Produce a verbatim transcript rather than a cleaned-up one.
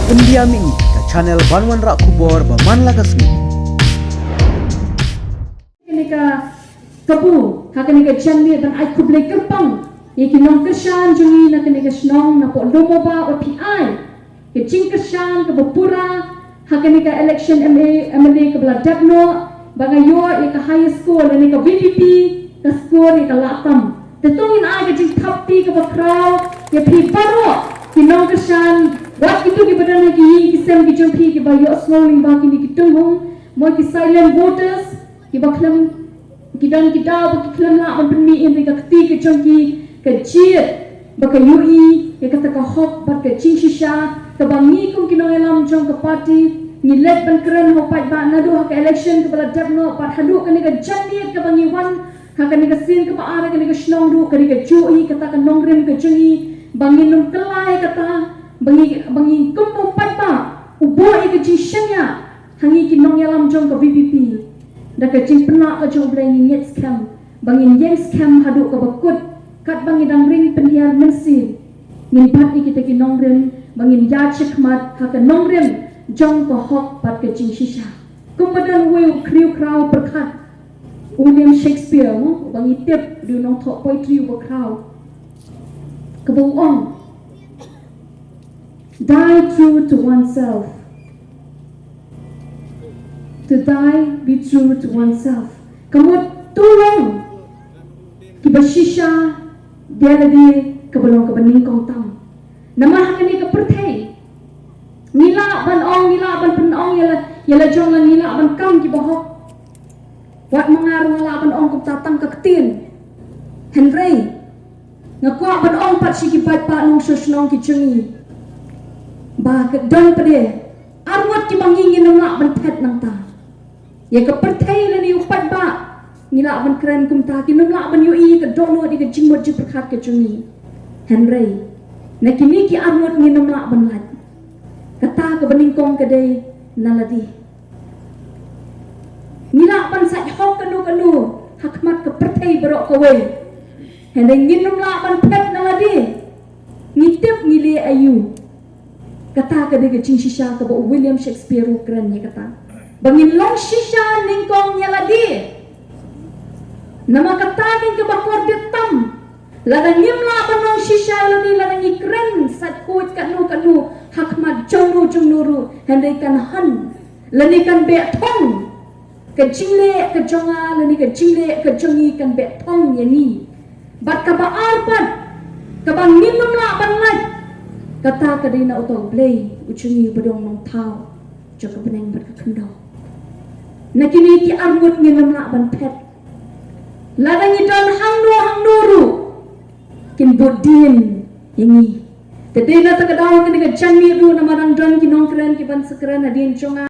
Pyndiam ïa ngi ka channel ban wanrah khubor ba man la ka sngi. Kane ka kabu ha kane ka janmiet ban ai khublei kyrpang ïa ki nongkyrshan jong ngi na kane ka shnong, napoh Lum Moba, ba phi ai ka jingkyrshan kaba pura ha kane ka election M A, M L A kaba la dep noh, ba nga ïoh ïa ka highest score lane ka V P P ka score ïa ka lah tam. Te to ngin ai ka jingthap kti kaba khraw ïa phi baroh ki nongkyrshan, wat kito kiba don ha ki ïing ki sem ki jong phi kiba ïohsngew lyngba kine ki tung hung, mo ki silent voters, kiba khlem, ki don ki daw ba ki khlem lah ban pynmih ïa ka kti ka jong ki, ka jied ba ka ïohi ïa kata ka hok bad ka jingshisha kaba ngi kum ki nongïalam jong ka party ngi leit ban kren ha u paidbah naduh ha ka election kaba la dep noh bad haduh kane ka janmiet kaba ngi wan ha kane ka sien kaba ar ha kane ka shnong ruh, ka dei kajuh hi kata ka nongrim ka jong ngi ba ngin ym kylla ïa kata, ba ngi, ba ngi kum u paidbah u buh ïa ka jingshaniah ha ngi ki nongïalam jong ka V P P. Da ka jingpynlah ka jong U Blei ngi ngeit skhem ba ngin ïeng skhem haduh kaba kut, katba ngi dang ring pynhiar mynsiem. Ngin bat ïa kita ki nongrim ba ngin ïaid shakhmat ha ka nongrim jong ka hok bad ka jingshisha. Kumba don uwei u khriewkhraw pyrkhat, William Shakespeare, mo, ba ngi tip u dei u nongthoh poetry uba khraw, kaba u ong, "Die true to oneself. To die, be true to oneself." Ka mut to long kiba shisha da lade, kaba long kaba nyngkong tam. Namar ha kane ka pyrthei ngi lah ban ong, ngi lah ban pynong ïa la, ïa la jong la, ngi lah ban kam kiba hok. Wat ma nga ruh nga lah ban ong kumta tang ka ktien. Hynrei nga kwah ban ong pat sha ki paidbah nongshong shnong ki jong ngi ba ka don pat de arngut kiba ngi ngin ym lah ban phet nangta. Ïa ka pyrthei lane u paidbah ngi lah ban kren kumta, kin ym lah ban ïohi ka dohnud ïa ka jingmut jingpyrkhat ka jong ngi. Hynrei na kine ki arngut ngin ym lah ban lait. Kata kaba nyngkong ka dei na lade. Ngi lah ban sait hok kano kano ha khmat ka pyrthei baroh kawei, hynrei ngin ym lah ban phet na lade. Ngi tip ngi leh aïu. Kata ka dei ka jingshisha kaba u William Shakespeare u kren ïa kata, ba ngin long shisha nyngkong ïa lade. Namar kata ka dei kaba kordit tam. Lada ngim lah ban long shisha ïa lade, lada ngi kren sait khuid kano kano ha khmat jongno jongno ruh, hynrei kan hon lane kan beh thong. Ka jingleh ka jong nga lane ka jingleh ka jong ngi kan beh thong ïa ngi. Bad kaba ar pat, kaba ngin ym lah ban lait, kata ka dei na uta U Blei u jong ngi uba dei u nongthaw jong ka bneng bad ka khyndew. Na kine ki arngut ngin ym lah ban phet. Lada ngi don hangno hangno ruh, kin bud dien ïa ngi. Te dei na kata ka daw kane ka janmiet ruh, namar dang don ki nongkren ki ban sa kren hadien jong nga.